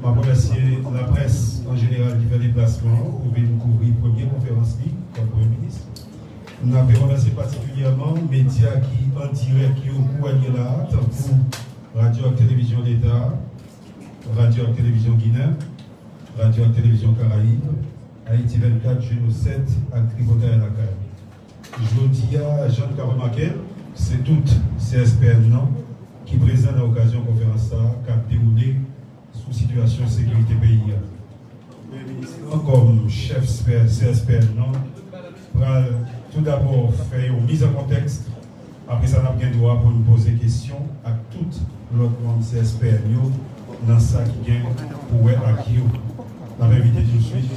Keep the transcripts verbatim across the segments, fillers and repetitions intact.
N ap remèsye laprès an jeneral ki fè deplasman an pou vin kouvri premye konferans li kòm Premye Minis. N ap remèsye patikilyèman medya ki an dirèk yo kou a ye la a, tankou Radyo ak Televizyon Leta, Radyo ak Televizyon Ginen, Radyo ak Televizyon Karayib, Ayiti vennkat, Juno sèt ak Tripotay Lakay. Jodi a, jan n ka remake l, se tout C S P N nan ki prezan nan okazyon konferans sa a k ap dewoule sou sitiyasyon sekirite peyi a. Premye minis lan, kòm chèf C S P N nan, pral toudabò fè yon miz an kontèks. Apre sa, n ap gen dwa pou n poze kesyon ak tout lòt manm C S P N yo nan sa ki gen pou wè ak yo. N ap envite touswit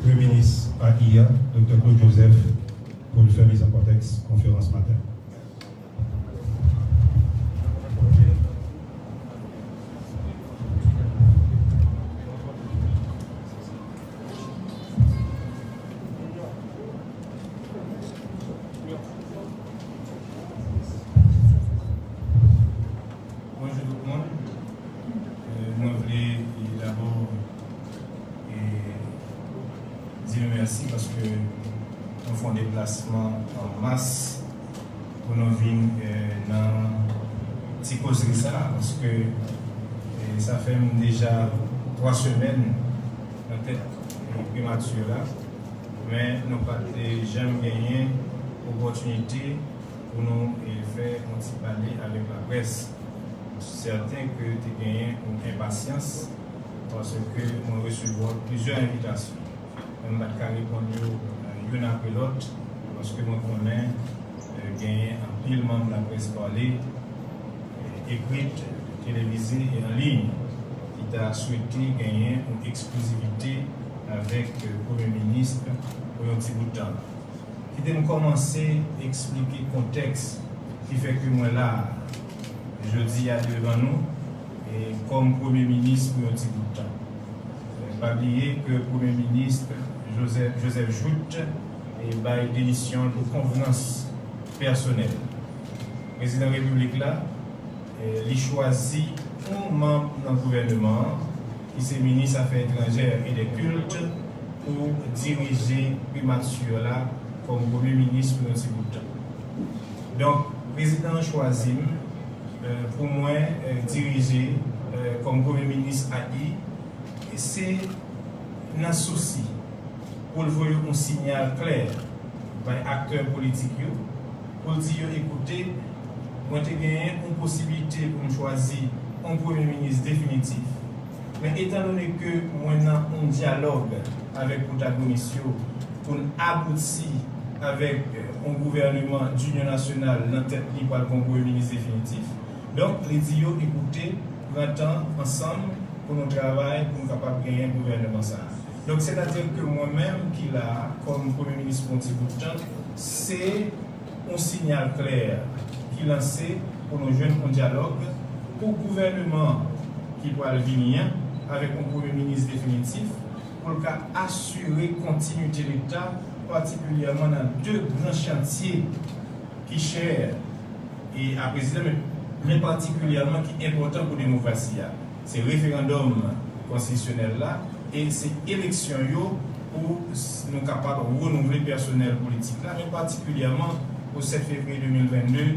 Premye Minis A I a, Doktè Claude Joseph, pou l fè miz an kontèks konferans maten. Bonjou tout moun. Euh, mwen vle, e, dabò, e, di nou mèsi paske nou fè yon deplasman an mas pou nou vin, e, nan ti kozri sa a, paske, e, sa fè m deja twa semèn nan tèt, e, primati la, men nou pa t, e, janm genyen opòtinite pou nou, e, fè yon ti pale avèk laprès. M sèten ke te genyen yon enpasyans, paske mwen resevwa plizyè envitasyon. Men m pa t ka reponn yo, e, youn apre lòt, paske mwen konnen, e, genyen anpil manm laprès pale, e, ekrit, televize e an liy, ki ta swete genyen yon eksklizivite avèk, e, Premye Minis pou yon ti bout tan. Kite m kòmanse eksplike kontèks ki fè ke mwen la a jodi a devan nou, e, kòm Premye Minis pou yon ti bout tan. E, pa bliye ke Premye Minis Joseph, Joseph Jouthe, e, bay demisyon l pou konvenans pèsonèl. Prezidan Repiblik la, e, li chwazi yon manm nan gouvèneman an, ki se minis afè etranjè e dè kilt, pou dirije primati la kòm premye minis pou yon ti bout tan. Donk, prezidan an chwazi m, e, pou mwen, e, dirije, e, kòm premye minis A I, e se nan sousi pou l voye yon siyal klè bay aktè politik yo, pou l di yo, ekoute, mwen te genyen yon posiblite pou m chwazi yon premye minis definitif, men etandone ke mwen nan yon dyalòg avèk pwotagonis yo pou n abouti avèk yon gouvèneman dinyon nasyonal nan tèt li pral gen yon premye minis definitif. Donk, li di yo, ekoute, pran tan ansanm pou nou travay, pou nou kapab genyen gouvèneman sa a. Donk, sètadi ke mwen menm ki la a, kòm premye minis pou yon ti bout tan, se yon siyal klè ki lanse pou nou jwenn yon dyalòg pou gouvèneman ki pral vini an, avèk yon premye minis definitif, pou l ka asire kontinite Leta, patikilyèman nan de gran chantye ki chè e a prezidan, men, men patikilyèman ki enpòtan pou demokrasi a. Se referandòm konstitisyonèl la e se eleksyon yo pou s-, nou kapab renouvle pèsonèl politik la, men patikilyèman pou sèt fevriye de mil vennde,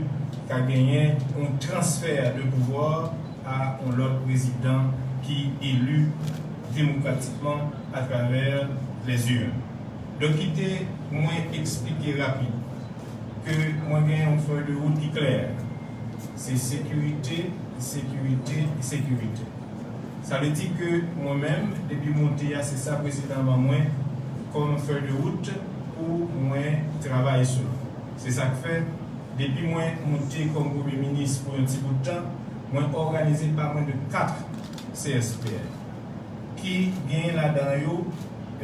ka genyen yon transfè de pouvwa a yon lòt prezidan ki eli demokratikman atravè lèzirn. Donk, kite mwen eksplike rapid ke mwen gen yon fèy de wout ki klè. Se sekirite, sekirite, sekirite. Sa vle di ke mwen menm, depi monte a, se sa prezidan ban mwen kòm fèy de wout pou mwen travay sou. Se sa k fè, depi mwen monte kòm premye minis pou yon ti bout tan, mwen òganize pa mwen de kat C S P N ki gen ladan yo,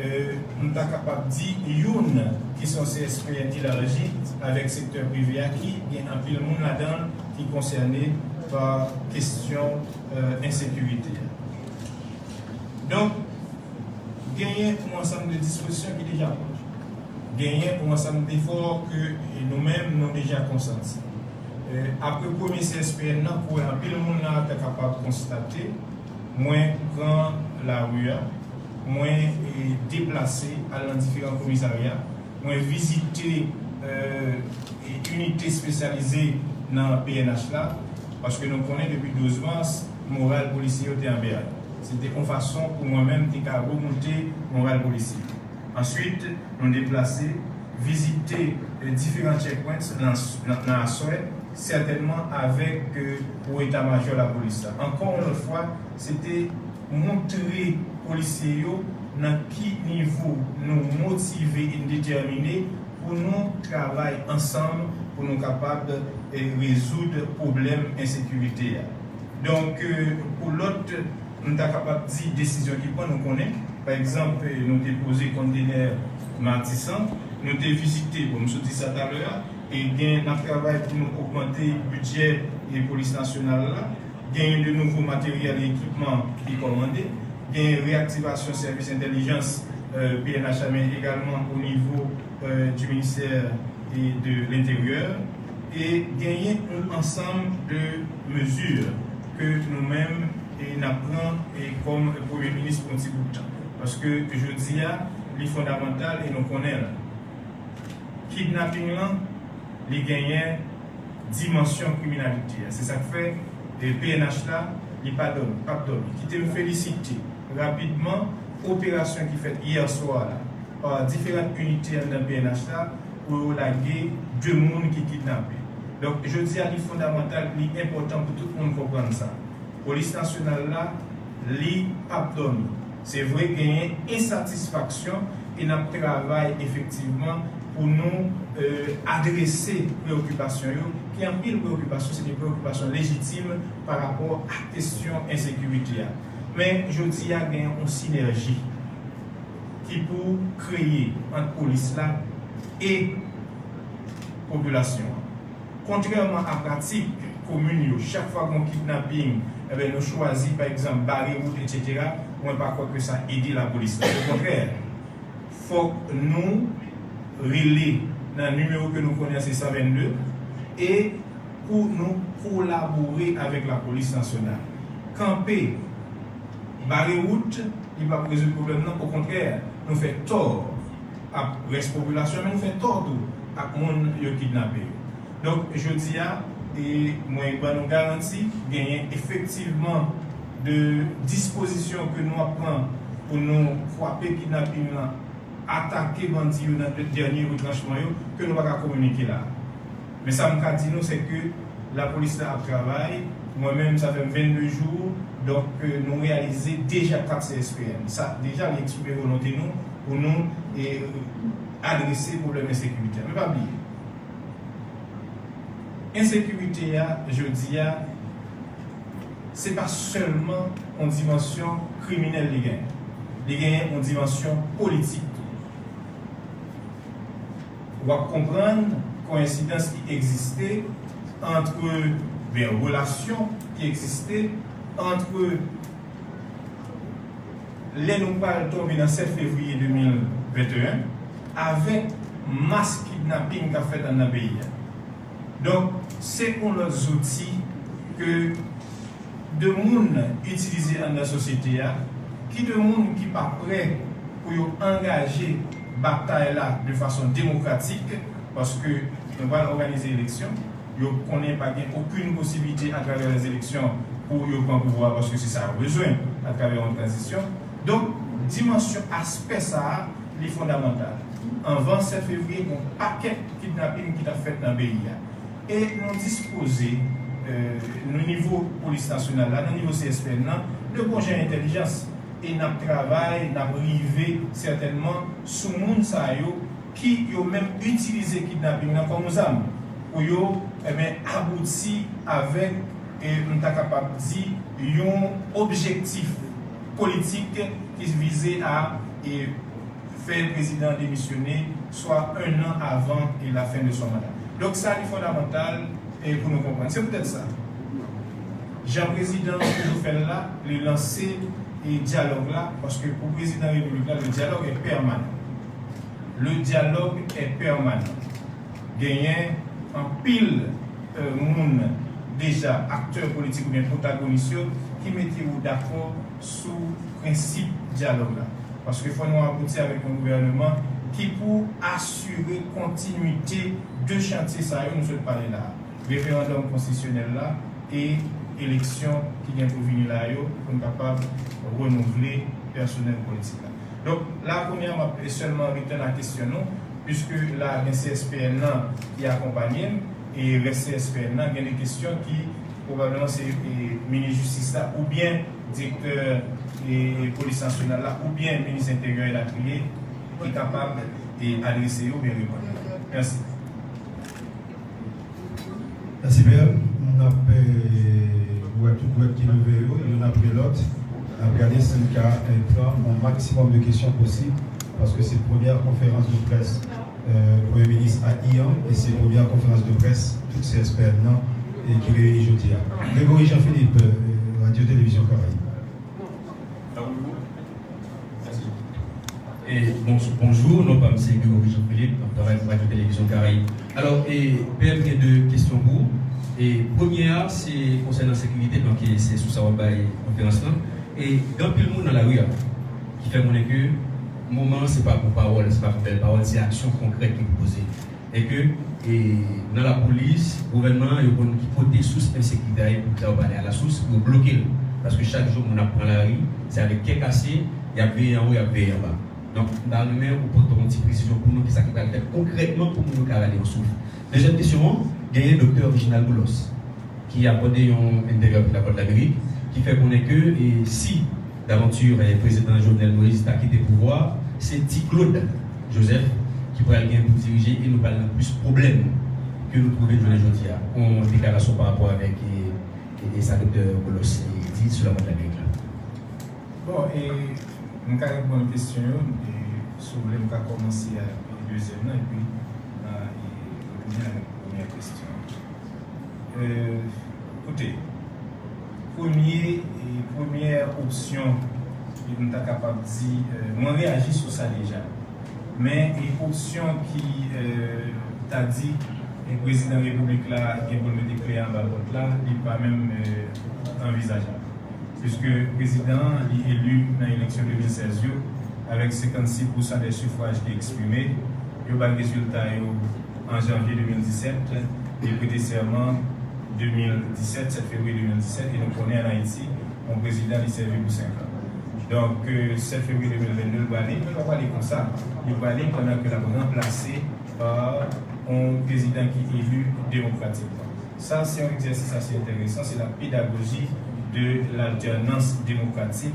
e, m ta kapab di youn ki se yon C S P N elaji avèk sektè prive a ki gen anpil moun ladan l ki konsène pa kesyon, e, ensekirite a. Donk, genyen yon ansanm de dispozisyon ki deja pran. Genyen yon ansanm defò ke nou menm nou deja konsanti. E, apre premye C S P N nan, kwè anpil moun la ta kapab konstate, Mwen pran lari a, mwen, e, deplase al nan diferan komisarya, mwen vizite, e, e, inite espesyalize nan P N H la, paske nou konnen depi douz mas, moral polisye yo te anbè. Se te yon fason pou mwen menm te ka remonte moral polisye. Answit, nou deplase, vizite, e, diferan checkpoints nan, nan, nan aswè, sètènman avèk, e, gwo eta majò lapolis la. Ankò yon lòt fwa, se te montre polisye yo nan ki nivo nou motive e n detèmine pou nou travay ansanm pou nou kapab, e, rezoud pwoblèm ensekirite a. Donk, e, pou lòt, m ta kapab di desizyon ki pran, nou konnen. Pa egzanp, e, nou te poze konntenè Matisan, nou te vizite, bon, m sot di sa talè a, e gen, n ap travay pou nou ogmante bidjè e polis nasyonal la, genyen de nouvo materyèl e ekipman ki kòmande, genyen reyaktivasyon sèvis entèlijans, e, P N H la, men egalman o nivo, e, du ministère e de l'Intérieur, e genyen yon ansanm de mezi ke nou menm e n ap pran e kòm premye minis pou yon ti bout tan. Paske jodi a, li fondamantal e nou konnen l. Kidnaping lan, li genyen dimansyon kriminalite a. Se sa k fè, e, P N H la, li pa dòmi, p ap dòmi. Kite m felisite rapidman operasyon ki fèt yè swa la pa diferan inite anndan P N H la pou yo lage de moun ki kidnape. Donk, jodi a, li fondamantal, li enpòtan pou tout moun konprann sa. Polis nasyonal la, li p ap dòmi. Se vre, genyen ensatisfaksyon e n ap travay efektivman pou nou, e, adrese preyokipasyon yo, ki anpil preyokipasyon, se de preyokipasyon lejitim pa rapò a kesyon ensekirite a. Men, jodi a, genyen yon sinèji ki pou kreye ant polis la e popilasyon an. Kontrèman a pratik komin yo, chak fwa gen yon kidnaping, enben, nou chwazi, pa egzanp, bare wout, etsetera, mwen pa kwè ke sa ede lapolis la. Okontrè, fòk nou rele nan nimewo ke nou konnen, se san vennde, e pou nou kolabore avèk lapolis nasyonal. Kanpe, bare wout, li p ap rezoud pwoblèm nan. Okontrè, nou fè tò ak rès popilasyon, men nou fè tò tou ak moun yo kidnape yo. Donk, jodi a, e mwen ban nou garanti, genyen efektivman de dispozisyon ke nou ap pran pou nou kwape kidnaping lan, atake bandi yo nan dènye retranchman yo, ke nou pa ka kominike la. Men sa m ka di nou, se ke lapolis la ap travay. Mwen menm, sa fè m vennde jou, donk, e, nou reyalize deja kat C S P N. Sa, deja, li eksprime volonte nou pou nou, e, adrese pwoblèm ensekirite a. Men pa bliye, ensekirite a, jodi a, se pa sèlman yon dimansyon kriminèl li genyen. Li genyen yon dimansyon politik tou. W ap konprann koyensidans ki egziste ant, ben, relasyon ki egziste ant lè nou pral tonbe nan sèt fevriye de mil venteyen avèk mas kidnaping k ap fèt anndan peyi a. Donk, se yon lòt zouti ke de moun itilize anndan sosyete a, ki de moun ki pa prè pou yo angaje batay la de fason demokratik, paske nou pral òganize eleksyon, yo konnen pa gen okenn posiblite atravè lèzeleksyon pou yo pran pouvwa a, paske se sa yo bezwen atravè yon tranzisyon. Donk, dimansyon, aspè sa a, li fondamantal. Anvan sèt fevriye, gen yon pakèt kidnaping ki t ap fèt nan peyi a. E nou dispoze, e, nan nivo polis nasyonal la, nan nivo C S P N nan, de bon jan entèlijans. E n ap travay, n ap rive sètènman sou moun sa yo ki yo menm itilize kidnaping nan kòm yon zam pou yo, enben, abouti avèk, e, m ta kapab di, yon objektif politik ki vize a, e, fè prezidan demisyone swa en an avan, e, la fen de son manda. Donk, sa li fondamantal, e, pou nou konprann. Se poutèt sa, jan prezidan toujou fè l la, li lanse, e, dyalòg la, paske pou prezidan repiblik la, le dialogue est permanent. Le dialogue est permanent. Genyen anpil, e, moun deja, aktè politik oubyen pwotagonis yo, ki mete yo dakò sou prensip dyalòg la. Paske fò nou abouti avèk yon gouvènman ki pou asire kontinwite de chantye sa yo nou sot pale la a, referandòm konstitisyonèl la e eleksyon ki gen pou vini la yo, pou n kapab renouvle pèsonèl politik la. Donk, la kounye a, m ap sèlman retann a kesyon nou, piske la gen C S P N nan ki akonpanye m, e rès C S P N nan, gen de kesyon ki pwobableman se, e, minis jistis la, oubyen direktè, e, polis nasyonal la, oubyen minis enteryè elatriye, ki kapab, e, adrese yo oubyen reponn. Mèsi. Mèsi, Pè. N ap, e, wè tout dwèt ki leve yo, youn apre lòt. N ap gade si n ka, e, pran yon maksimòm de kesyon posib, paske se premyè konferans de près, e, Premye Minis a Iran, e se premyè konferans de près tout C S P N nan, e, ki reyini jodi a. Gregory Jean Philippe, e, Radyo Televizyon Karayib. E, bon, bonjou, non pa m se Gregory Jean Philippe, m ap travay pou Radyo Televizyon Karayib. Alò, e, P M gen de kesyon pou ou. E, premye a, se konsènan sekirite, donk, e, se sou sa w ap bay konferans lan. E, gen anpil moun nan lari a ki fè konnen ke moman an se pa pou pawòl, se pa pou bèl pawòl, se aksyon konkrèt ki pou poze. E ke, e, nan lapolis, gouvènman an, yo konn ki kote sous ensekirite a ye, pou sa yo pa ale alasous, yo bloke l. Paske chak jou moun ap pran lari, se avèk kè kase, y ap veye anwo, y ap veye anba. Donk, m ta renmen ou pote yon ti presizyon pou nou, kisa ki pral fèt konkrètman pou moun yo ka rale yon souf. Dezyèm kesyon an, genyen Doktè Reginald Boulos, ki akòde yon entèvyou avèk Lavwadlamerik, ki fè konnen ke, e, si davanti, e, Prezidan Jovenel Moïse ta kite pouvwa a, se Ti Claude Joseph ki pral gen pou dirije e nou pral nan plis pwoblèm ke nou twouve jounen jodi a. Yon deklarasyon pa rapò avèk, e, e, e sa Doktè Boulos, e, di sou Lavwadlamerik la. Bon, e, m ka reponn kesyon yo, e, si w vle, m ka kòmanse ak dezyèm nan, epi, e, retounen avèk premyè kesyon an. E, koute, premye, e, premyè opsyon, e, m ta kapab di, e, mwen reyaji sou sa deja. Men, e, opsyon ki, e, ta di, e, prezidan repiblik la gen pou l mete kle a anba pòt la, li pa menm, e, anvizajab. Piske prezidan an, li eli nan eleksyon de mil sèz yo, avèk senkannsis pousan dè sifwaj ki eksprime, yo bay rezilta yo an janvye de mil disèt, li prete sèman de mil disèt, sèt fevriye de mil disèt, e nou konnen ann Ayiti, yon prezidan, li sèvi pou senk an. Donk, e, sèt fevriye de mil vennde, l prale, men l pa prale konsa. Li prale pandan ke l ap ranplase pa yon prezidan ki eli demokratikman. Sa, se yon egzèsis ase enteresan, se la pédagogie de l'alternance démocratique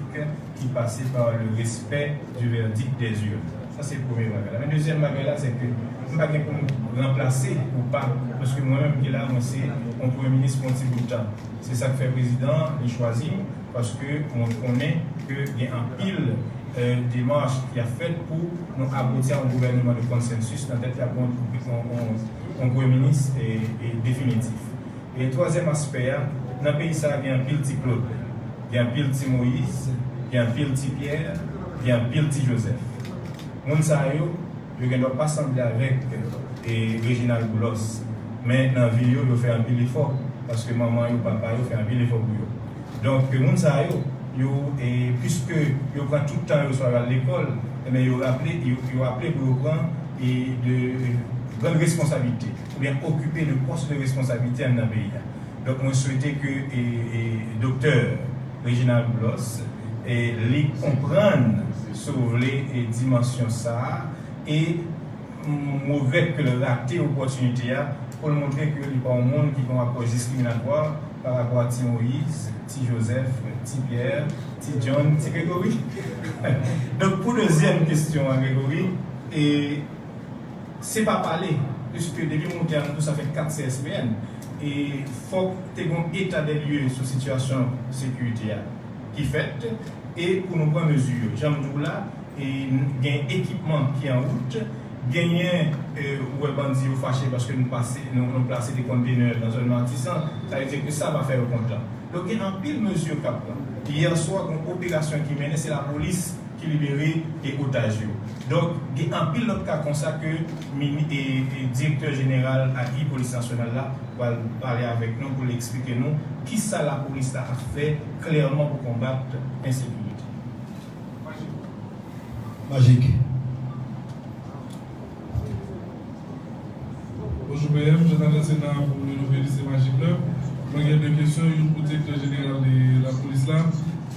qui passe par le respect du verdict des urnes. Sa, se premye bagay la. Men dezyèm bagay la, se ke m pa gen pou m ranplase ou pa, paske mwen menm ki la, mwen se yon premye minis pou yon ti bout tan. Se sa k fè prezidan an, li chwazi m, paske mwen konnen ke gen anpil, e, demach ki ap fèt pou nou abouti a yon gouvènman de konsansis nan tèt y ap gen yon, yon, yon, yon premye minis, e, e definitif. E twazyèm aspè a, nan peyi sa a gen anpil Ti Claude, gen anpil Ti Moïse, gen anpil Ti Pierre, gen anpil Ti Joseph. Moun sa yo, yo gendwa pa sanble avèk, e, Reginald Boulos, men nan vi yo, yo fè anpil efò, paske manman yo, papa yo fè anpil efò pou yo. Donk, moun sa yo, yo, e, piske yo pran tout tan yo swa yo al lekòl, enben, yo raple, yo, yo aple pou yo pran, e, de, e, grann responsablite, oubyen okipe de pòs de responsablite anndan peyi a. Donk, mwen swete ke, e, e, Doktè Reginald Boulos, e, li konprann, si w vle, e, dimansyon sa a, e m regrèt ke l rate opòtinite a pou l montre ke li pa yon moun ki gen yon apwòch diskriminatwa pa rapò a Ti Moïse, Ti Joseph, Ti Pierre, Ti John, Ti Gregory. Donk, pou dezyèm kesyon an, Gregory, e, se pa pale, piske depi m monte a, m di w sa fè kat C S P N, e fòk te gen yon eta dè lye sou sitiyasyon sekirite a ki fèt, e pou nou pran mezi yo. Jan m di w la, e, n-, gen ekipman ki an wout, genyen, e, ou wè bandi yo fache paske nou pase, nou, nou plase de kontenè nan zòn Matisan, sa vle di ke sa pa fè yo kontan. Donk, gen anpil mezi k ap pran. Yè swa, gen yon operasyon ki mennen, se lapolis ki libere e otaj yo. Donk, gen anpil lòt ka konsa ke mini-, e, e direktè jeneral ak polis nasyonal la pral pale avèk nou pou l eksplike nou kisa lapolis la ap fè klèman pou konbat ensekirite. Majik. Bonjou, P M. Jonathan Sena pou Nouvo Lise Majik Lè. Mwen gen de kesyon, youn pou direktè jeneral de lapolis la.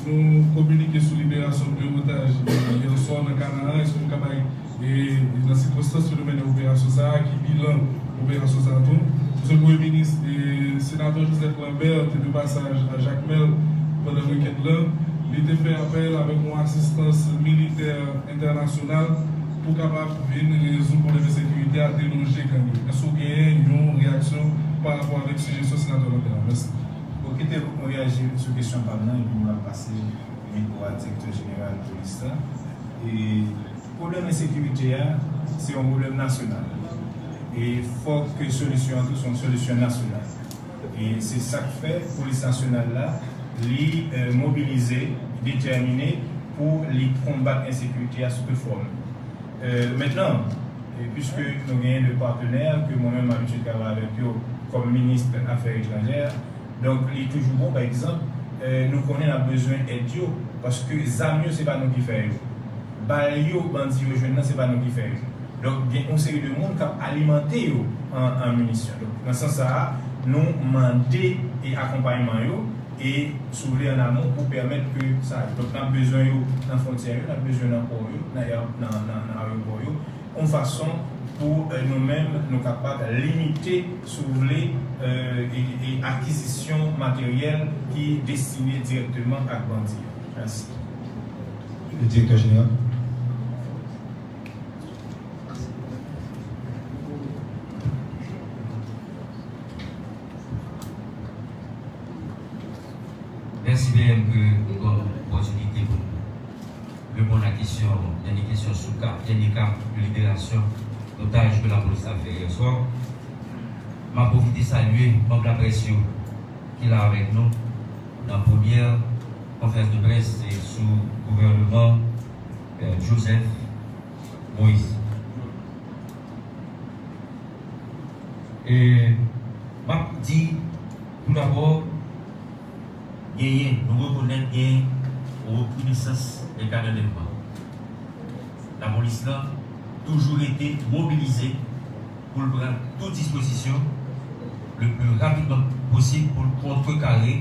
Nou kominike sou liberasyon de otaj, e, yè swa nan Kanaran. Èske nou ka bay, e, nan sikonstans fenomèn operasyon sa a, ki bilan operasyon sa a tou? Misye Premye Minis, e, Senatè Joseph Lambert te de pasaj a Jakmèl pandan wikenn lan. Li te fè apèl avèk yon asistans militè entènasyonal pou kapab vin rezoud pwoblèm ensekirite a, deloje gang yo. Èske w genyen yon reyaksyon pa rapò avèk sijesyon Senatè Lambert la? Mèsi. Bon, kite m reyaji sou kesyon pa m nan, epi m ap pase mikwo a direktè jeneral polis la. E pwoblèm ensekirite a, se yon pwoblèm nasyonal. E fòk ke solisyon an tou se yon solisyon nasyonal. E se sa k fè polis nasyonal la, li, e, mobilize, detèmine pou li konbat ensekirite a sou tout fòm. E, mentnan, e, piske nou genyen de patnè ke mwen menm m abitye travay avèk yo kòm minis afè etranjè, donk li toujou bon, pa egzanp, e, nou konnen n ap bezwen èd yo, paske zam yo, se pa nou ki fè yo. Bal yo, bandi yo jwenn nan, se pa nou ki fè yo. Donk, gen yon seri de moun k ap alimante yo an, an minisyon. Donk, nan sans sa a, nou mande e akonpayman yo, e, si w vle, an amon pou pèmèt ke sa. Donk, n ap bezwen yo nan fwontyè yo, n ap bezwen nan pò yo, nan, nan, nan, nan ayewopò yo, yon fason pou, e, nou menm, nou kapab limite, si w vle, e, e, e akizisyon materyèl ki destine dirèkteman ak bandi yo. Mèsi. Direktè jeneral. Mèsi, P M, ke nou ban opòtinite pou nou reponn a kesyon, dènye kesyon sou ka, dènye ka de liberasyon otaj ke lapolis la fè yè swa. M ap pwofite salye manm laprès yo ki la avèk nou nan premyè konferans de près sou gouvènman, e, Joseph Moïse. E m ap di, tou dabò, genyen, nou rekonèt genyen yon rekrinesans de ka d'anlèvman. Lapolis la toujou rete mobilize pou l pran tout dispozisyon le pli rapidman posib pou l kontrekare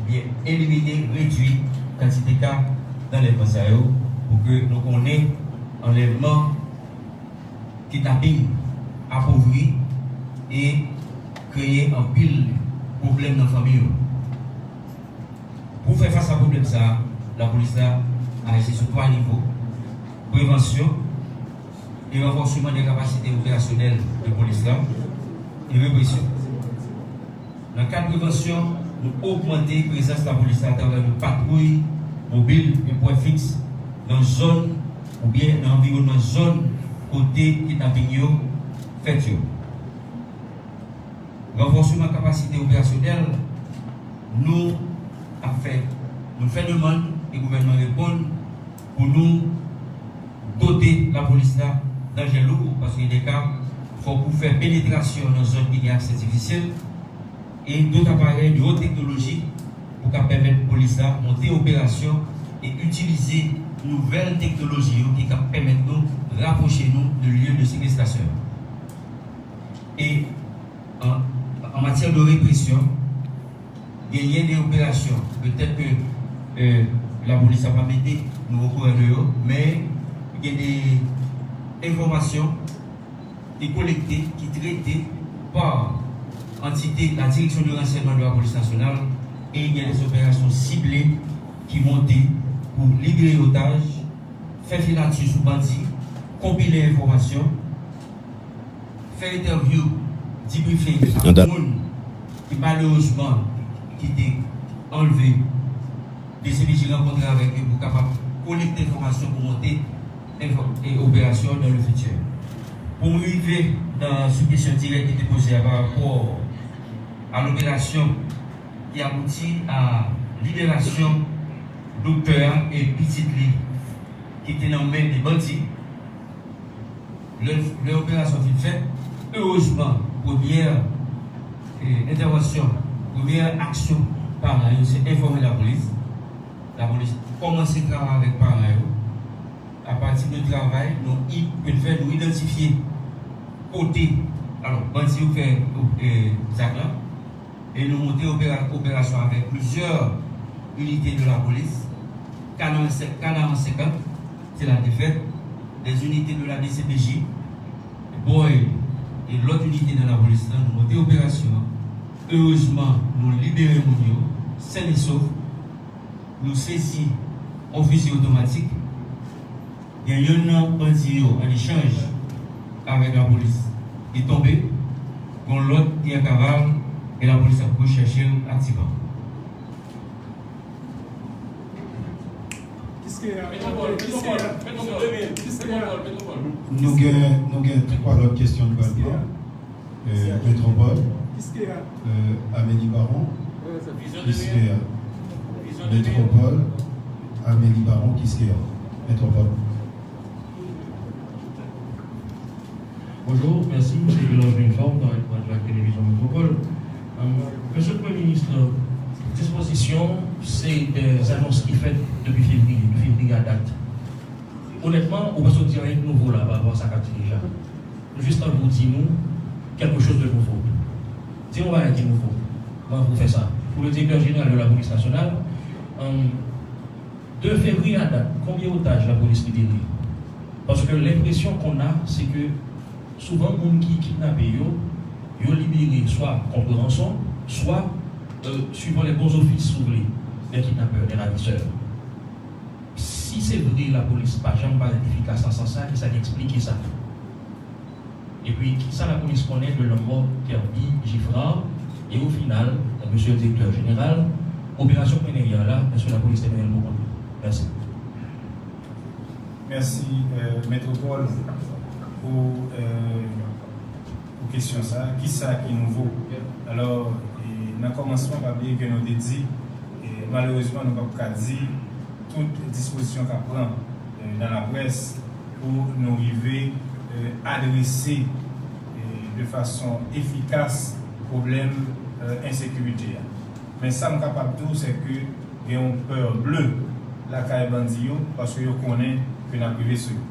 oubyen elimine, redui kantite ka d'anlèvman sa yo, pou ke nou konnen anlèvman, kidnaping apovri e kreye anpil pwoblèm nan fanmi yo. Pou fè fas a pwoblèm sa a, lapolis la aji sou twa nivo: prevansyon e ranfòsman de kapasite operasyonèl de polis la, e represyon. Nan kad prevansyon, nou ogmante prezans lapolis la atravè de patwouy mobil e pwen fiks nan zòn oubyen nan anviwònman zòn kote kidnaping yo fèt yo. Ranfòsman kapasite operasyonèl, nou ap fè, nou fè demann e gouvènman reponn pou nou dote lapolis la d'anjen lou, paske gen de ka, fòk ou fè penetrasyon nan zòn ki gen aksè difisil, e dòt aparèy de wòt teknoloji pou ka pèmèt polis la monte operasyon e itilize nouvèl teknoloji yo ki ka pèmèt nou rapwoche nou de lye de sekestasyon. E an, an matyè de represyon, genyen de operasyon, petèt ke, e, lapolis la pa mete nou okouran de yo, men gen de enfòmasyon ki kolekte, ki trete pa antite la Direction de Renseignement de la Police Nationale, e gen de operasyon sible ki monte pou libere otaj, fè filati sou bandi, konpile enfòmasyon, fè entèvyou, debriefing ak moun ki malerezman ki te anlve, D C P J rankontre avèk yo pou kapab kolekte enfòmasyon pou monte enfò-, e operasyon dans le futur. Pou m rive nan sou kesyon dirèk ki te poze a pa rapò a loperasyon ki abouti a liberasyon doktè a e pitit li ki te nan men de bandi. Lè, lè operasyon fin fèt, erezman, premyè, e, entèvansyon, premyè aksyon paran yo, se enfòme lapolis. Lapolis kòmanse travay avèk paran yo. Apati de travay nou i-, ke l fè, nou idantifye kote, alò, bandi yo fè, e, zak la. E nou monte opera-, operasyon avèk plizyè inite de lapolis, Kanaran senkant, se la te fèt, des unités de la D C P J, Boy e lòt inite nan lapolis la, nou monte operasyon an. Erezman, nou libere moun yo, sèn e sof. Nou sezi yon fizi otomatik. Gen youn nan bandi yo, an echanj avèk lapolis, li tonbe. Gen lòt ki an kaval, e lapolis ap rechèche l aktivman. Nou gen, nou gen twa lòt kesyon nou pral pran. Euh, Métropole, euh, Amélie Baron, Kiskeya. Métropole, Amélie Baron, Kiskeya. Métropole. Bonjou, mèsi, se Delorge Uniform, nan Radyo Ak Televizyon Metropole. Euh, Mesye Premye Minis, dispozisyon, se de anons ki fèt depi fevriye, de fevriye a dat. Onètman, ou pa sot di anyen de nouvo la, pa rapò a sa k ap di deja. Ou jis anvi di nou quelque chose de nouveau. Di nou bagay ki nouvo. Mwen anvi w fè sa. Pou le direktè jeneral de la polis nasyonal, euh, de fevriye a dat, konbyen otaj lapolis libere? Paske lenpresyon qu'on a, se ke souvan moun ki kidnape yo, yo libere swa kont ranson, swa, euh, suivant les bons offices, si w vle, des kidnappeurs, des ravisseurs. Si se vre lapolis pa janm parèt efikas nan sans sa, kisa ki eksplike sa? Epi, kisa lapolis konnen de lanmò Kerby Geffrard? E o final, mesye direktè jeneral, operasyon Kwenneya la, èske lapolis te mennen l pou kont li? Mèsi. Mèsi, euh, Métropole, pou, euh, pou kesyon sa a. Kisa ki nouvo? Alò, e, nan kòmansman, pa bliye ke nou te di, e, malerezman, nou p ap ka di tout dispozisyon k ap pran, e, nan laprès pou nou rive, e, adrese, e, de fason efikas pwoblèm, e, ensekirite a. Men sa m kapab di w, se ke gen yon pè ble lakay bandi yo, paske yo konnen ke n ap rive sou yo.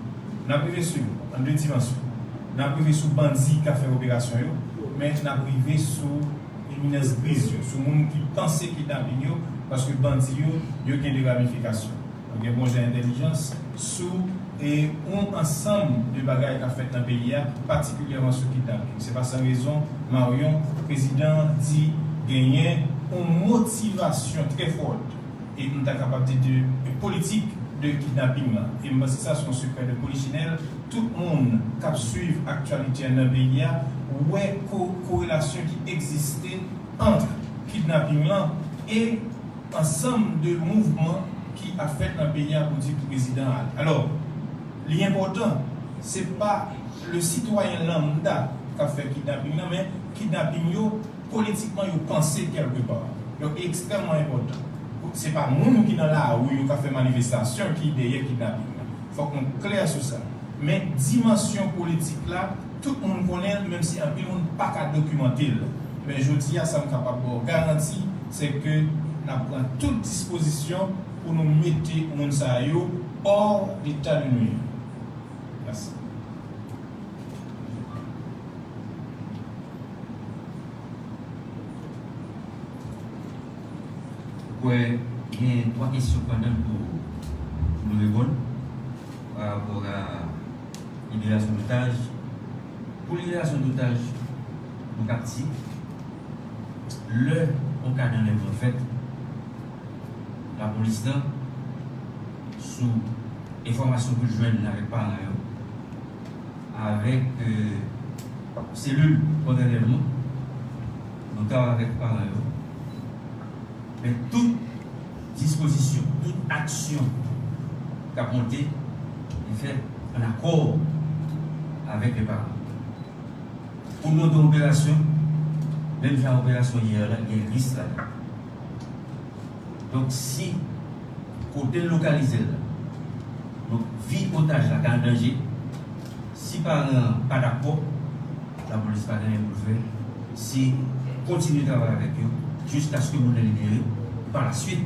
N ap rive sou yo an de dimansyon. N ap rive sou bandi k ap fè operasyon yo, men n ap rive sou eminans griz yo, sou moun ki panse kidnaping yo, paske bandi yo, yo gen de ramifikasyon. Yo gen bon jan entèlijans sou, e, yon ansanm de bagay k ap fèt nan peyi a, patikilyèman sou kidnaping. Se pa san rezon, Marion, prezidan an di genyen yon motivasyon trè fòt, e m ta kapab di de, de politik de kidnaping lan. E m panse sa se yon sekrè de polichinèl. Tout moun k ap swiv aktyalite a nan peyi a wè ko-, korelasyon ki egziste ant kidnaping lan e ansanm de mouvman ki ap fèt nan peyi a pou di pou prezidan an ale. Alò, li enpòtan, se pa le sitwayen lambda k ap fè kidnaping nan, men kidnaping yo, politikman, yo panse kèlke pa. Donk, li ekstrèmman enpòtan. Se pa moun ki nan lari yo k ap fè manifestasyon ki dèyè kidnaping nan. Fòk nou klè sou sa. Men dimansyon politik la, tout moun konnen l, menm si anpil moun pa ka dokimante l. Men jodi a, sa m kapab ba w garanti, se ke n ap pran tout dispozisyon pou nou mete moun sa yo hors d'état de nuire. Mèsi. Kwè gen twa kesyon pandan pou, pou nou reponn pa rapò a liberasyon dotaj. Pou liberasyon dotaj, nou kapti, lè yon ka d'anlèvman fèt, lapolis lan, sou enfòmasyon ke l jwenn avèk paran yo, avèk, euh, selil kont anlèvman, nou travay avèk paran yo. Men tout dispozisyon, tout aksyon k ap monte, li fèt an akò avèk le paran. Pou nou, yon operasyon, menm jan operasyon yè la, gen risk ladan. Donk, si kote l lokalize l la, Donk, vi otaj la ka an danje. Si paran an pa dakò, lapolis pa gen anyen pou l fè, se kontinye travay avèk yo jiskaske moun nan libere. Pa la swit,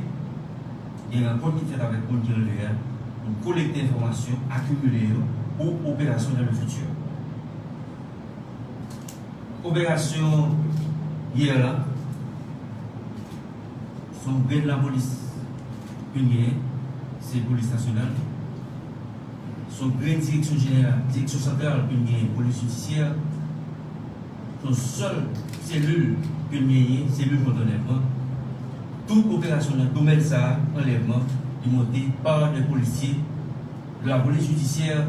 gen rankont ki fèt avèk moun ki anleve a pou n kolekte enfòmasyon, akimile yo pou operasyon dans le futur. Operasyon yè la, se yon grenn lapolis ke n genyen, se polis nasyonal. Se yon grenn direksyon jeneral, direksyon santral ke n genyen, polis jidisyè. Se yon sèl selil ke n genyen, selil kont anlèvman. Tout operasyon nan domèn sa a, anlèvman, li monte pa de polisye de lapolis jidisyè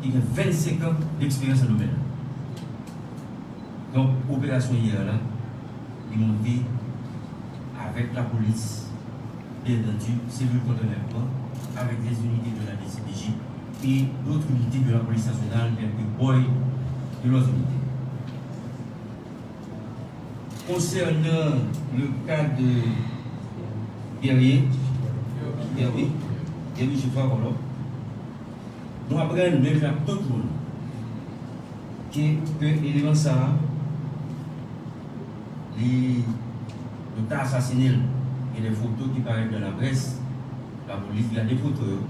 ki gen vennsenk an deksperyans nan domèn nan. Donk, operasyon yè la, li monte avèk lapolis, byen antandi, selil kont anlèvman, avèk des unités de la D C P J et d'autres unités de la police nationale, telles que boy et lòt inite. Konsènan le ka de Guerrier, Guerrier, Guerrier Geffrard, pardon, nou aprann menm jan ak tout moun ke, ke eleman sa a, li, yo ta asasinen l. Gen de foto ki parèt nan laprès, lapolis gade foto yo.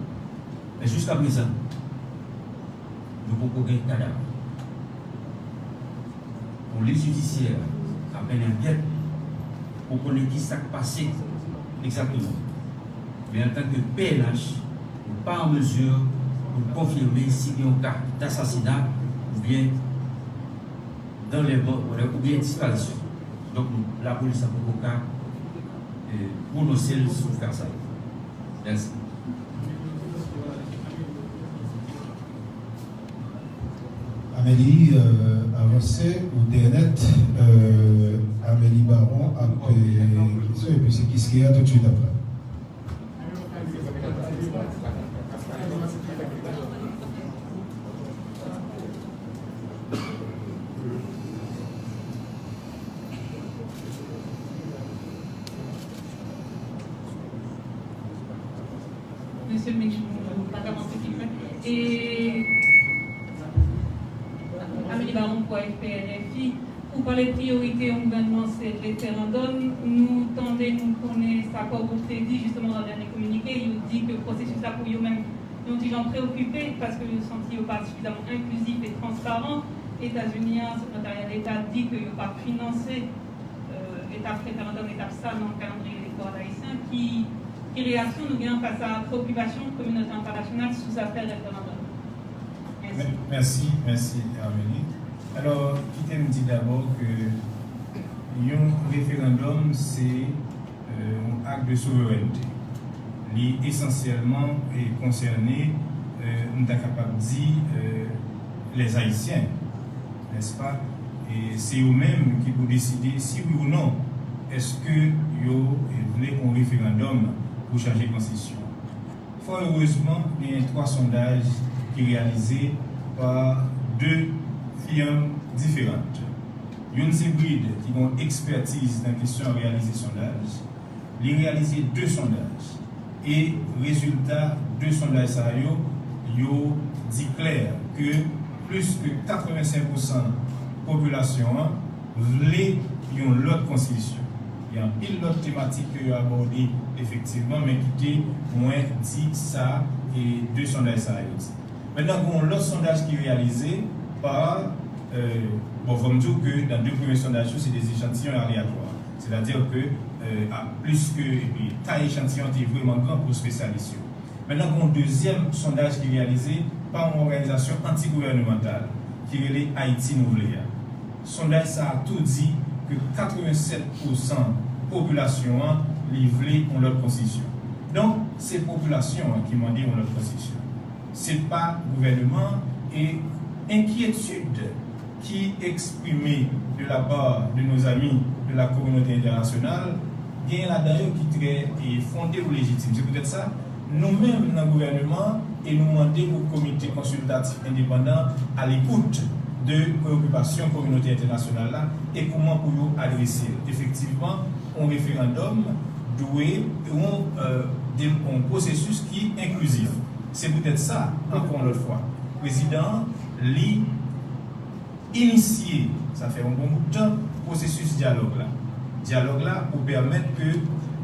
Men jiskaprezan, nou poko gen kadav. Polis jidisyè a ap mennen ankèt pou konnen ki sa k pase egzakteman. Men antanke P N H, nou pa an mezi pou n konfime si gen yon ka dasasina oubyen danlèvman oubyen disparisyon. Donk, nou, lapolis la poko ka, eh, pwononse l sou ka sa yo. Mèsi. Amélie, euh, avanse ou dèyè nèt, euh, Amélie Baron ap, euh, epi se Kiskeya tout de suite après. Mesye Mitch, nou pa ka panse ki fè. E Amélie Baron pou A F P L F I, ou pale priyorite yon gouvènman se referandòm. Nou tande, nou konnen sa Kògwoup te di, jisteman, nan dènye kominike, yo di ke pwosesis la pou yo menm, yon ti jan preokipe, paske yo santi yo pa sifizaman enklizif e transparan. Etazini an, Sekretarya Deta di ke yo p ap finanse, euh, etap referandòm, etap sa nan kalandriye elektoral ayisyen. Ki, ki reyaksyon nou gen fas a preokipasyon kominote entènasyonal sou zafè referandòm? Mèsi. Mè-, mèsi, mèsi, Amélie. Alò, kite m di dabò ke yon referandòm, se euh, yon ak de souverènte. Li esansyèlman, eh, konsène, euh, m ta kapab di, euh, les Haïtiens, nèspa? E se yo menm ki pou deside si wi ou non, èske yo, eh, vle yon referandòm pou chanje konstitisyon. Fò erezman, genyen twa sondaj ki reyalize pa de firm diferan. Youn se Breed, ki gen yon ekspètiz nan kesyon reyalize sondaj. Li reyalize de sondaj. E rezilta de sondaj sa yo, yo di klè ke plis ke katrevensenk pousan popilasyon an vle yon lòt konstitisyon. Gen anpil lòt tematik ke yo abòde efektivman, men kite mwen di sa e de sondaj sa yo di. Mentnan, gen yon lòt sondaj ki reyalize pa, euh, bon, fò m di w ke nan de premye sondaj yo, se de echantiyon aleyatwa. Sètadi ke, euh, a plis ke, epi tay echantiyon te vrèman gran pou espesyalis yo. Mentnan, gen yon dezyèm sondaj ki reyalize pa yon òganizasyon anti-gouvènemantal ki rele Ayiti Nou Vle a. Sondaj sa a tou di ke katrevennsèt pousan popilasyon an, li vle yon lòt konstitisyon. Donk, se popilasyon an ki mande yon lòt konstitisyon. Se pa gouvèneman an, e enkyetid ki eksprime de la part de nos amis de la communauté internationale, gen ladan yo ki trè, e, fonde ou lejitim. Se poutèt sa, nou menm nan gouvèneman an, e nou mande pou komite konsiltatif endepandan a lekout de preyokipasyon kominote entènasyonal la e kòman pou yo adrese l. Efektivman, yon referandòm dwe yon, euh, de, yon pwosesis ki enklizif. Se poutèt sa, ankò yon lòt fwa, prezidan an, li inisye, sa fè yon bon bout tan, pwosesis dyalòg la. Dyalòg la pou pèmèt ke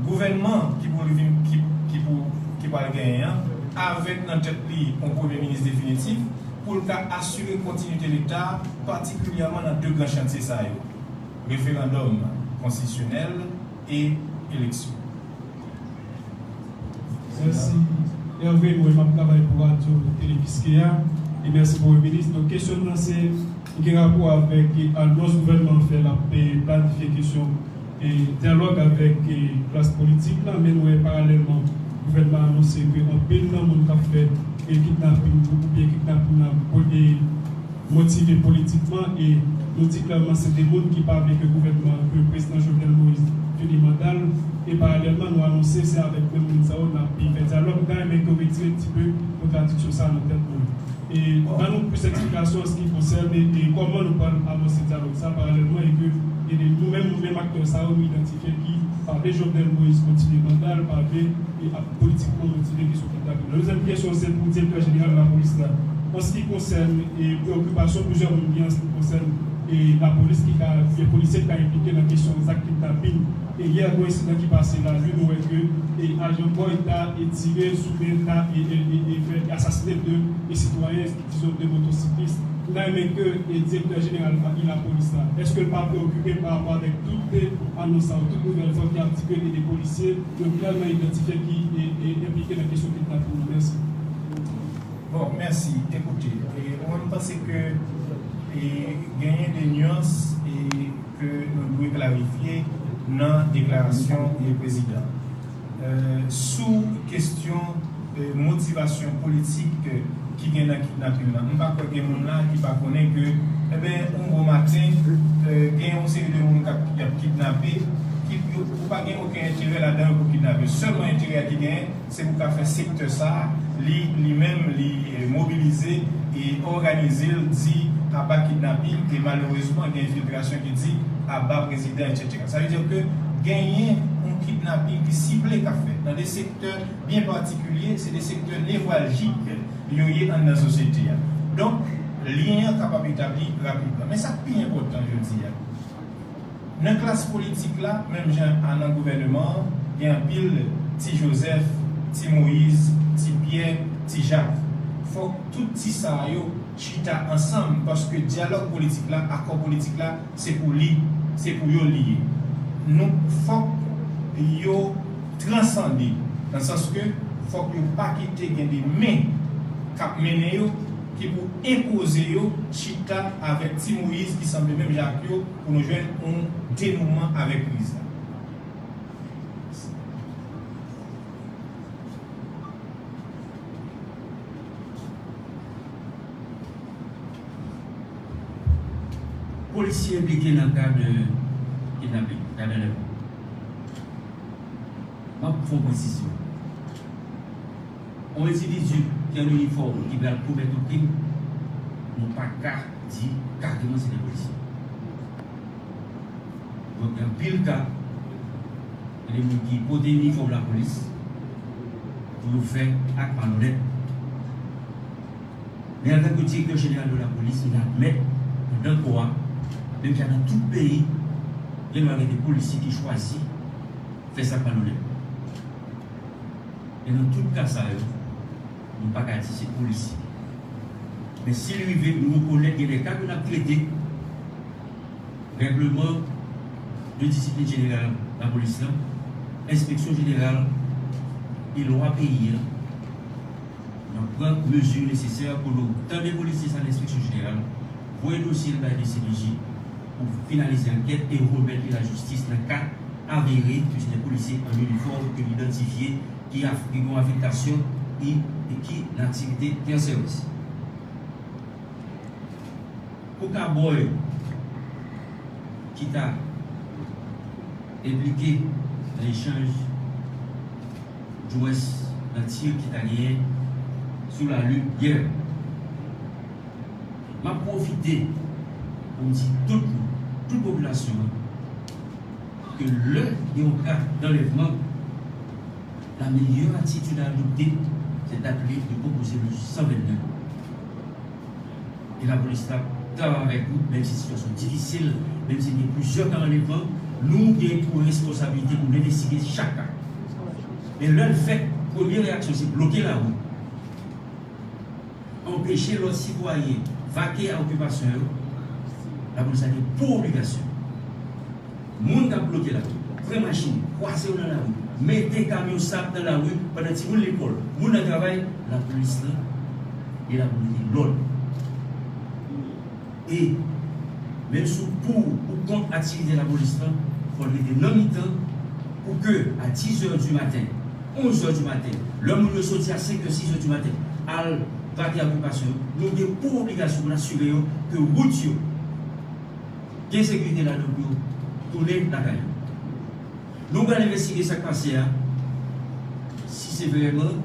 gouvènman ki pou vin, ki, ki pou, ki pral genyen an, avèk nan tèt li yon premye minis definitif, pou l ka asire kontinite Leta, patikilyèman nan de gran chantye sa yo, referandòm konstitisyonèl e eleksyon. Mèsi. Hervé, mwen, m ap travay pou Radyo Tele Kiskeya. E mèsi pou minis. Donk, kesyon m nan se, li gen rapò avèk anons gouvènman an fè l ap planifye kesyon e dyalòg avèk e klas politik la, men nou wè paralèlman gouvènman anonse ke anpil nan moun k ap fè e kidnaping oubyen kidnaping nan motive politikman e nou di klèman se de moun ki pa vle ke gouvènman, ke prezidan Jovenel Moïse fini manda l e paralèlman nou anonse se avèk menm moun sa yo n ap fè dyalòg. M ta renmen ke w retire ti pe kontradiksyon sa nan tèt mwen. E ban nou plis eksplikasyon an se ki konsène e kòman nou pral avanse dyalòg sa paralèlman e ke e nou menm, nou menm aktè sa yo nou idantifye ki pa vle Jovenel Moïse kontinye manda l, pa vle e ap politikman motive kesyon kidnaping. Dezyèm kesyon se pou direktè jeneral lapolis la. An se ki konsène e preokipasyon plizyè moun gen an se ki konsène e lapolis ki ka, oubyen polisye ki ka enplike nan kesyon zak kidnaping. E yè gen yon ensidan ki pase Lali, nou wè ke e ajan Boy ta e tire sou men ta e, e, e, e fè e asasinen de e sitwayen ki dizon de motosiklis. M ta renmen ke e direktè jeneral e lapolis la, èske l pa preokipe pa rapò avèk tout e anons sa yo, tout nouvèl sa yo ki ap di ke e de polisye yo klèman idantifye ki e, e enplike nan kesyon kidnaping nan? Mèsi. Bon, mèsi. Ekoute, e, mwen m panse ke e, genyen de nyans e, ke nou dwe klarifye nan deklarasyon e, prezidan. E, sou kesyon e, motivasyon politik e, ki gen nan kidnaping nan, m pa kwè gen moun la ki pa konnen ke, enben, yon bon maten, e, gen yon seri de moun k ap, y ap kidnape, ki, yo, ou pa gen okenn enterè ladan yo pou kidnape. Sèlman enterè a ki genyen, se pou ka fè sektè sa a, li, li menm, li e, mobilize e òganize l, di aba kidnaping, e malerezman, gen enfiltrasyon ki di aba prezidan, etsetera. Sa vle di ke genyen yon kidnaping ki sible k ap fèt nan de sektè byen patikilye, se de sektè nevraljik yo ye anndan sosyete a. Donk, lyen an kapab etabli rapidman. Men sa k pi enpòtan jodi a, nan klas politik la, menm jan a nan gouvèneman an, gen anpil ti Jozèf, ti Moyiz, ti Pyè, ti Jak. Fòk tout ti sa yo chita ansanm, paske dyalòg politik la, akò politik la, se pou li, se pou yo li ye. Nou, fòk yo transande, nan sans ke fòk yo pa kite gen de men k ap mennen yo, ki pou enpoze yo chita avèk ti Moyiz ki sanble menm jan ak yo, pou nou jwenn yon denouman avèk kriz la. Polisye enplike nan ka de kidnaping, ka de lèvman. M ap fè yon presizyon. Yon endividi ki an inifòm ki pral komèt yon krim, nou pa ka di kareman se de polisye. Donk, gen anpil ka, gen de moun ki pote inifòm lapolis pou yo fè ak malonèt. Men antanke direktè jeneral de lapolis, li admèt, anndan kò a, menm jan nan tout peyi, gen dwa gen de polisye ki chwazi fè sa k malonèt. E nan tout ka sa yo, nou pa ka di se polisye. Men si l rive, nou rekonèt gen de ka ke n ap trete, règleman de disiplin jeneral lapolis lan, enspeksyon jeneral e lwa peyi an, n ap pran mezi nesesè pou nou tande polisye sa nan enspeksyon jeneral, voye dosye l bay D C P J pou finalize ankèt e remèt li lajistis nan ka avere ke se de polisye an inifòm ke l idantifye ki af-, ki gen yon afektasyon e, e ki nan aktivite ki an sèvis. Pou ka Boy ki ta enplike nan echanj dwès nan tir ki ta genyen sou Lali yè. M ap pwofite pou m di tout moun, tout popilasyon an, ke lè gen yon ka d'anlèvman, la meilleure attitude à adopter, Se dat li te pwopoze nou san vennde. E lapolis la travay avèk nou, menm si sitiyasyon difisil, menm si gen plizyè ka anlèvman, nou gen pou responsabilite pou n envestige chak ka. Men lè l fèt, premye reyaksyon se bloke lari, anpeche lòt sitwayen vake a okipasyon yo, lapolis la gen pou obligasyon. Moun k ap bloke lari, pran machin, kwaze yo nan lari, mete kamyon sab nan lari pandan timoun lekòl, moun nan travay, lapolis la, li la pou mete lòd. E, menm si w pou ou kont aktivite lapolis la, fò l rete nan mitan pou ke a dizè di maten, onzè di maten, lè moun yo soti a senkè, sizè di maten, al vake a okipasyon yo, nou gen pou obligasyon pou n asire yo ke wout yo gen sekirite ladan pou yo tounen lakay yo. Nou pral envestige sa k pase a, si se vrèman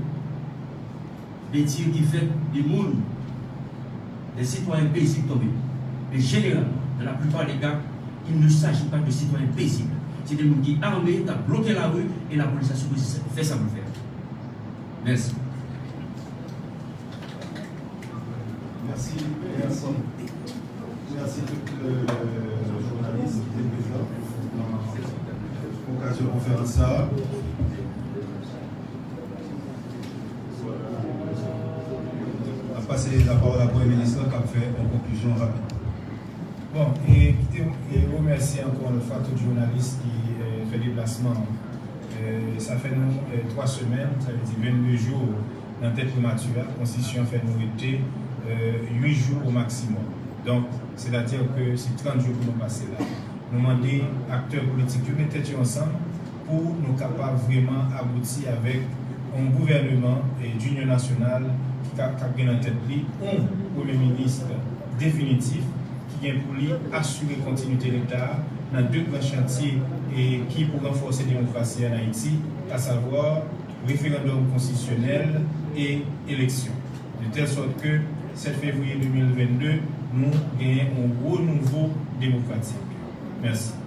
de tir ki fèt, de moun, de sitwayen pezib tonbe. Men jeneralman, dans la plupart des cas, il ne s'agit pas de citoyens paisibles. Se de moun ki ame, k ap bloke lari, e lapolis la sipoze fè sa pou l fè. Mèsi. Mèsi, mèsi. Mèsi tout jounalis ki te prezan nan okazyon konferans sa a. N ap pase lapawòl a Premye Minis lan k ap fè yon konklizyon rapid. Bon, e kite e remèsye ankò yon lòt fwa tout jounalis ki e, fè deplasman an. E, sa fè nou e, twa semèn, sa vle di vennde jou nan tèt primati a. Konstitisyon an fè nou rete e, uit jou o maksimòm. Donk, sètadi ke se trant jou pou nou pase la. Nou mande aktè politik yo met tèt yo ansanm pou nou kapab vrèman abouti avèk yon gouvèneman e, dinyon nasyonal ki ka, k ap gen nan tèt li yon premye minis definitif ki gen pou li asire kontinite Leta a nan de gran chantye e ki pou ranfòse demokrasi ann Ayiti, asavwa referandòm konstitisyonèl e eleksyon. De tèl sòt ke sèt fevriye de mil vennde, nou genyen yon gwo nouvo demokratik. Mèsi.